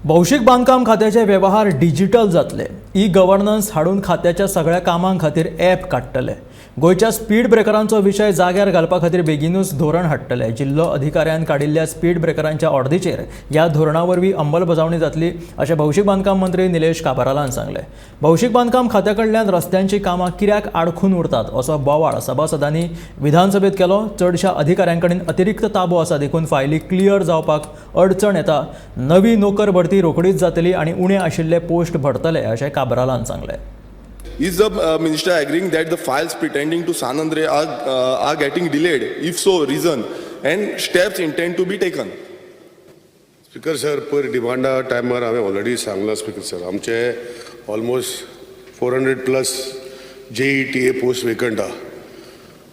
भौशीक बांदकाम खात्याचे वेव्हार डिजिटल जातले. ई गव्हर्नन्स हाडून खात्याच्या सगळ्या कामां खातीर ॲप काडटले. गोंयच्या स्पीड ब्रेकरांचो विशय जाग्यार घालपा खातीर बेगिनूच धोरण हाडटले. जिल्लो अधिकाऱ्यान काडिल्ल्या स्पीड ब्रेकरांच्या ऑर्दीचेर ह्या धोरणा वरवीं अंमलबजावणी जातली, अशें भौशीक बांदकाम मंत्री निलेश काब्रालान सांगलें. भौशीक बांदकाम खात्या कडल्यान रस्त्यांची कामां कित्याक आडखून उरतात, असो बोवाळ सभासदांनी विधानसभेत केलो. चडशा अधिकाऱ्यां कडेन अतिरिक्त ताबो आसा, देखून फायली क्लियर जावपाक अडचण येता. नवी नोकर भरती रोखडीच जातली आनी उणे आशिल्ले पोस्ट भरतले, अशें काब्रालान सांगलें. Is the minister agreeing that the files pertaining to San Andre are getting delayed? If so, reason and steps intend to be taken. Speaker sir, पयर डिमांडा टायमार हांवें ऑलरेडी सांगलां स्पीकर सर, आमचे almost 400 plus JE TA post vacant आहा.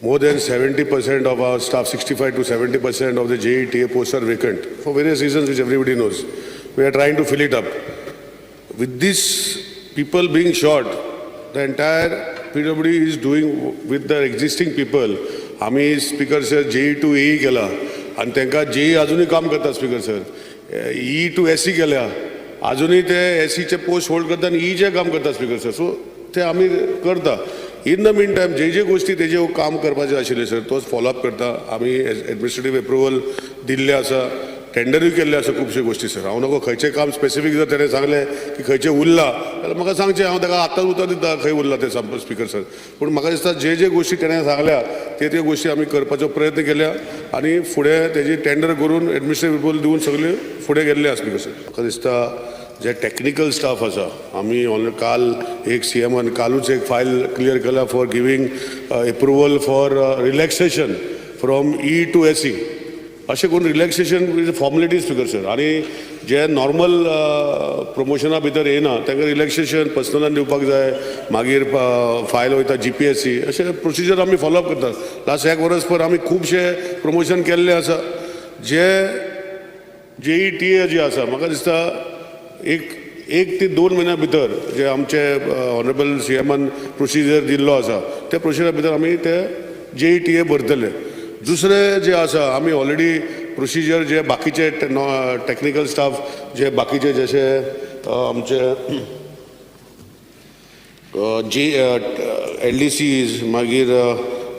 More than 70% of our staff, 65 to 70% of the JE TA posts are vacant for various reasons which everybody knows. We are trying to fill it up. With these people being short, the entire PWD is doing with the existing people. आमी speaker sir, JE to AE केला आनी तांकां JEE अजुनूय काम करता speaker sir. E to SE केल्या, अजुनूय ते एसईचे पोस्ट होल्ड करता आनी ईचे काम करता स्पीकर सर. सो ते आमी करता. इन the mean time जे जे गोश्टी तेजे काम करपाचे आशिल्ले सर, तोच फॉलोअप करता आमी. एडमिनिस्ट्रेटीव एप्रुवल दिल्ले आसा, टेंडरूय केल्ले आसा खुबश्यो गोश्टी सर. हांव नको खंयचें काम स्पेसिफीक जर तेणें सांगलें की खंयचें उरलां जाल्यार म्हाका सांगचें, हांव ताका आतांच उतर दिता खंय उरलां तें स्पीकर सर. पूण म्हाका दिसता जे जे गोश्टी तेणें सांगल्या ते ते गोश्टी आमी करपाचो प्रयत्न केल्या आनी फुडें तेजी टेंडर करून एडमिनिस्ट्रेटीव एप्रुवल दिवन सगळें फुडें गेल्लें आसा स्पीकर सर. म्हाका दिसता जे टॅक्निकल स्टाफ आसा, आमी ऑन काल एक सीएमान कालूच एक फायल क्लियर केला for giving approval for relaxation from E to SE. अशें करून relaxation is formality speaker sir. आनी जे नॉर्मल प्रमोशना भितर येना तांकां रिलॅक्सेशन पर्सनलान दिवपाक जाय. मागीर फायल वयता जीपीएससी, अशें प्रोसिजर आमी फॉलोअप करतात. लास्ट एक वर्स पर आमी खुबशे प्रमोशन केल्ले आसा. जे जेई टी ए जे आसा, म्हाका दिसता एक 1 ते 2 म्हयन्या भितर जे आमचे ऑनरेबल सी एमान प्रोसिजर दिल्लो आसा, त्या प्रोसिजरा भितर आमी ते जेई टी ए भरतले. दुसरें जे आसा, आमी ऑलरेडी प्रोसिजर जे बाकीचे टॅक्निकल स्टाफ जे बाकीचे जशे आमचे जे एलडीसीज, मागीर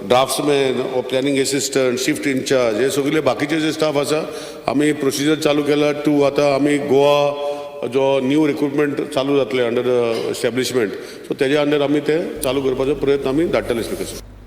draughtsman, planning assistant, shift in-charge, हे सगळे बाकीचे जे स्टाफ आसा, आमी प्रोसिजर चालू केला टू आतां आमी गोवा जो न्यू रिक्रुटमेंट चालू जातले अंडर the establishment, सो तेज्या अंडर आमी ते चालू करपाचो प्रयत्न आमी धाडटले स्पीकर सर.